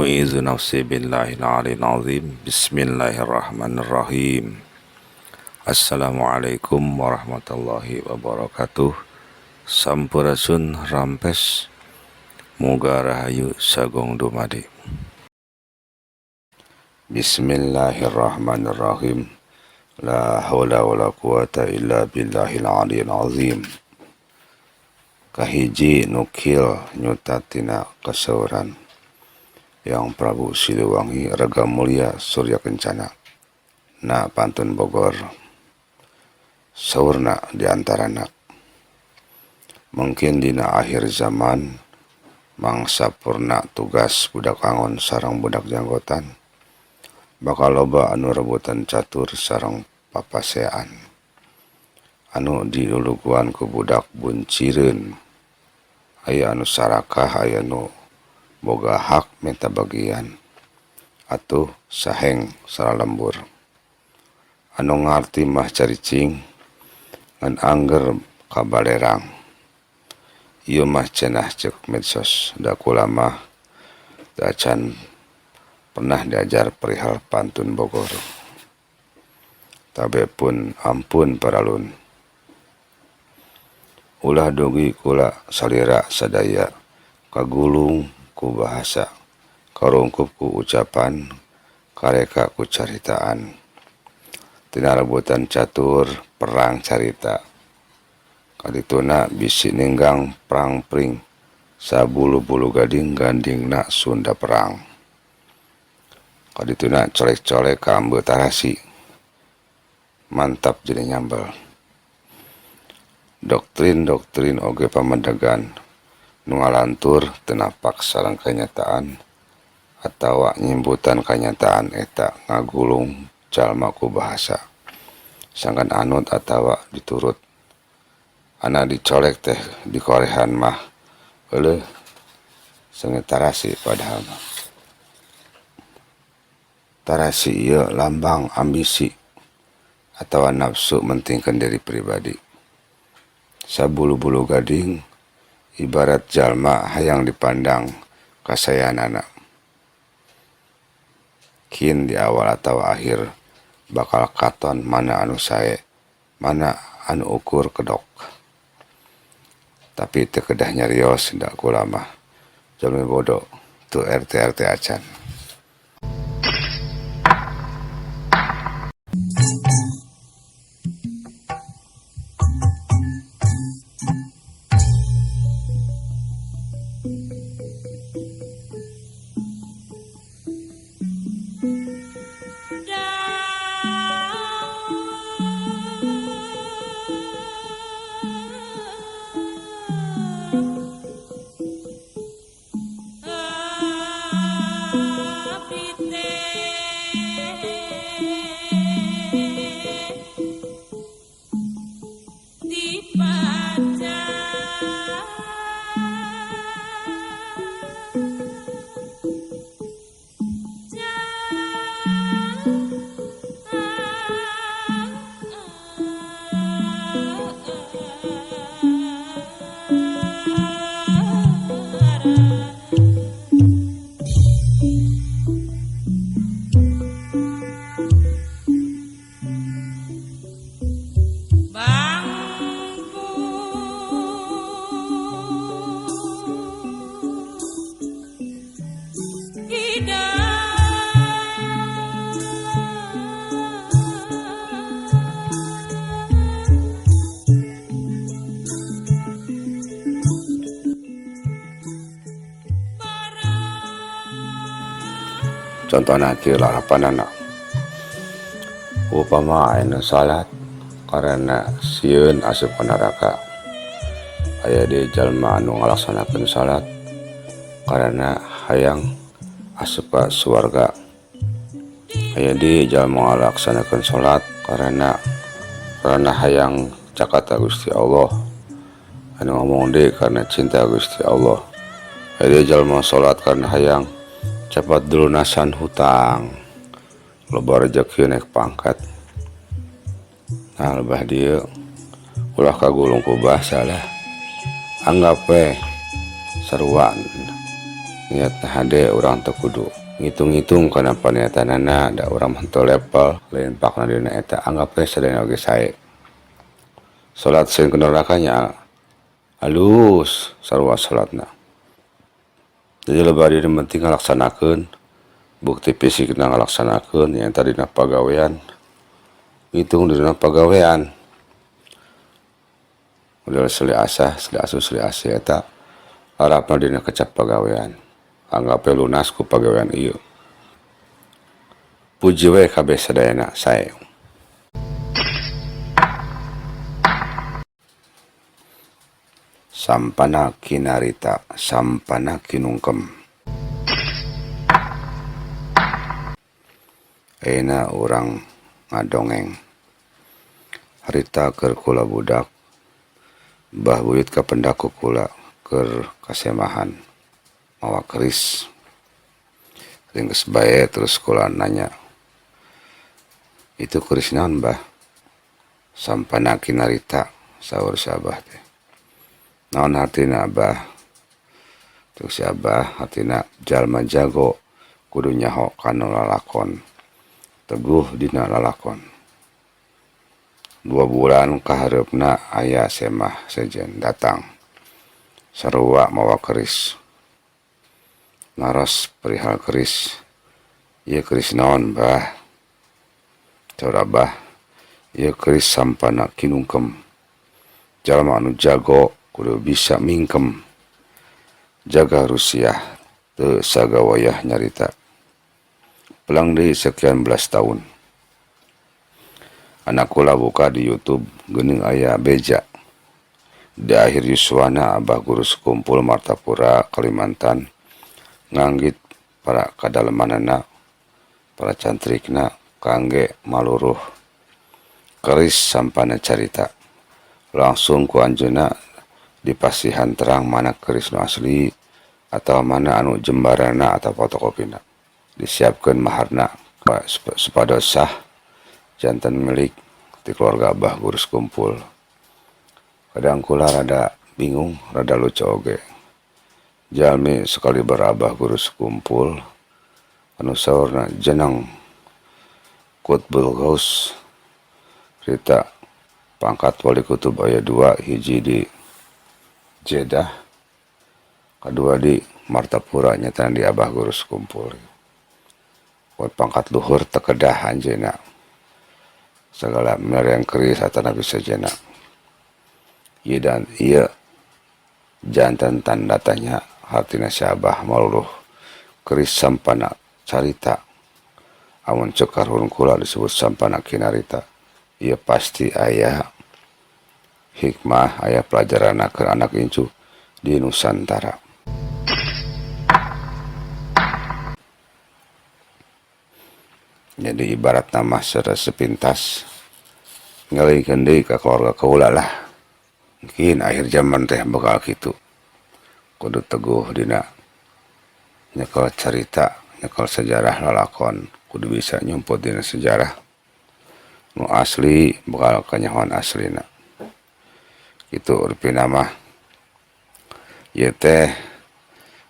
U'izu nafsi billahil aliyil azim. Bismillahirrahmanirrahim. Assalamualaikum warahmatullahi wabarakatuh. Sampurasun rampes. Muga rahayu sagong dumadi. Bismillahirrahmanirrahim. La haula wala quwata illa billahil aliyil azim. Kahiji nukil nyutatina kasauran Yang Prabu Siliwangi Raga Mulia Surya Kencana na pantun Bogor saurna diantarana mungkin dina akhir zaman mangsa purna tugas budak angon sareng budak janggotan bakal loba anu rebutan catur sareng papasean anu diluluguan ku budak buncireun aya anu sarakah aya nu boga hak minta bagian atuh saheng salalembur anu ngarti mah caricing ngan angger kabalerang ieu mah cenah ceuk medsos da kula mah teu acan pernah diajar perihal pantun Bogor tabe pun ampun paralun ulah dugi kula salira sadaya kagulung ku bahasa karungkup ku ucapan kareka ku caritaan tina rebutan catur perang carita kadituna bisi ninggang prangpring sabulu-bulu gading gandingna Sunda perang kadituna colek-colek ka ambeu tarasi mantap jadi nyambel doktrin-doktrin oge pamedegan nu ngalantur teu napak sareng kanyataan atawa nyimbutan kanyataan eta ngagulung jalma ku bahasa sangkan anut atawa diturut ana dicolek teh dikorehan mah euleuh seungit tarasi padahal mah tarasi ieu lambang ambisi atawa nafsu mentingkeun diri pribadi sabulu-bulu gading ibarat jalma hayang dipandang kasayanana kin di awal atawa akhir bakal katon mana anu sae mana anu ukur kedok tapi teu kedah nyarios da kula mah jalmi bodo teu RT-RT acan. Contohna kieu larapanana upama aya nu salat karena sieun asup ka neraka aya deui jalma anu ngalaksanakeun salat karena hayang asup ka suwarga aya deui jalma ngalaksanakeun salat karena hayang caket ka Gusti Allah anu ngomong deui karena cinta Gusti Allah aya deui jalma salat karena hayang capat dilunasan hutang loba rejeki naik pangkat. Nah lebah dieu ulah kagulung ku bahasa lah anggap we sarua Niatna hade urang teu kudu ngitung-ngitung kana paniatanana da urang mah henteu level lain pakna dina eta anggap we sadayana oge sae. Salat sieun ku neraka nya alus sarua salatna. Jadi loba diri penting ngalaksanakeun bukti fisikna ngalaksanakeun nyaeta dina pagawean ngitung dina pagawean. Model silih asah silih asuh silih asih eta larapna dina kecap pagawean anggap we lunas ku pagawean ieu. Puji we kabeh sadayana sae. Sampana kinarita sampana kinungkem. Ayeuna urang ngadongeng harita keur kula budak bah buyut kapendak ku kula keur kasemahan mawa keris. Ringkes bae terus kula nanya, itu keris naon bah? Sampana kinarita saur si abah teh. Naon hartina abah? Cek si abah hartina jalma jago kudu nyaho kana lalakon, teguh dina lalakon. 2 bulan kahareupna aya semah sejen datang sarua mawa keris. Naros perihal keris, ieu keris naon bah? Saur abah, ieu keris sampana kinungkem. Jalma anu jago kudu bisa mingkem. Jaga rusiah teu sagawayah nyarita. Pelang deui sekian belas tahun. Anak kula buka di YouTube geuning aya beja. Di akhir yuswana Abah Guru Sekumpul Martapura Kalimantan nganggit para kadalemanana para cantrikna kangge maluruh keris sampana carita. Langsung ku anjeunna dipasihan terang mana keris nu asli atawa mana anu jembarana atau fotokopina. Disiapkeun maharna supados sah janten milik ti keluarga Abah Guru Sekumpul. Kadang kula rada bingung, rada lucu oge. Jalmi sekali berabah Guru Sekumpul anu saurna jeneng Qutbul Ghaus rita pangkat wali kutub aya 2, hiji di Jeddah, kadua di Martapura nyata di Abah Guru Sekumpul. Buat pangkat luhur tekedah anjeunna. Segala mereng keris atanapi sejenna. Ieu dan ieu jantan tanda tanya hartina si Abah maluruh keris sampana carita. Amun cek karuhun kula disebut sampana kinarita. Ieu pasti aya hikmah, aya pelajaran keur anak incu di Nusantara. Jadi ibarat nama secara sepintas ngalihkeun deui ka keluarga kaula lah. Mungkin akhir zaman teh bakal kitu. Kudu teguh dina nyekel carita, nyekel sejarah lalakon, kudu bisa nyumput dina sejarah nu asli bakal kanyahoan aslina. Kitu rupina mah. Ieu teh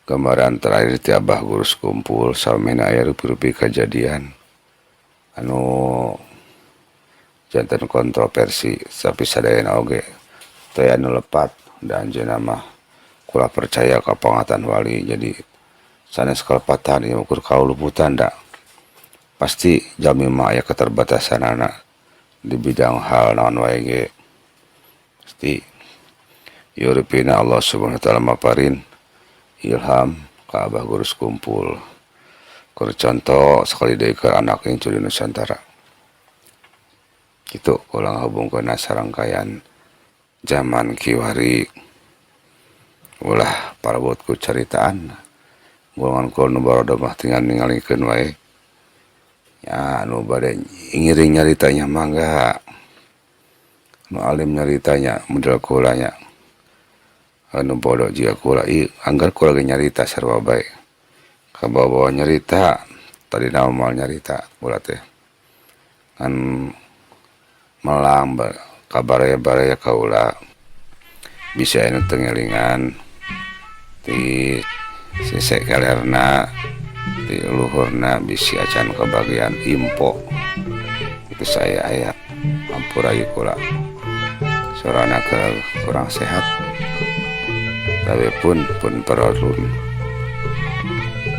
gambaran terakhir ti Abah Guru Sekumpul samemehna aya rupi-rupi kajadian anu janten kontroversi tapi sadayana oge teh anu lepat da anjeunna mah kula percaya ka pangatan wali jadi sanes kalepatan ieu ukur kauluputan da pasti jalmi mah aya keterbatasanana di bidang hal naon wae ge pasti ieu rupina Allah Subhanahu wa taala maparin ilham ka Abah Guru Sekumpul keur contoh sekali deui keur anak incu di Nusantara. Kitu ulang hubungkeun sarangkaian zaman kiwari ulah parabot ku caritaan golongan kula nu barodo mah tinggal ningalikeun wae nya anu bade ngiring nyaritanya mangga nu alim nyaritanya model kula nya anu bodoh jiga kula ieu anggar kula ge nyarita sarua bae kabawa-bawa nyarita tadina moal nyarita kula teh ngan melang kabaraya-baraya kaula bisa anu teu ngelingan ti Sisih kalerna di luhurna bisi acan kebagian info itu saya aya ampura kula sorana ke kurang sehat, tapi pun pun perlu.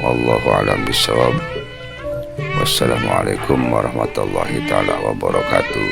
Wallahu a'lam bishawab. Wassalamualaikum warahmatullahi taala wabarakatuh.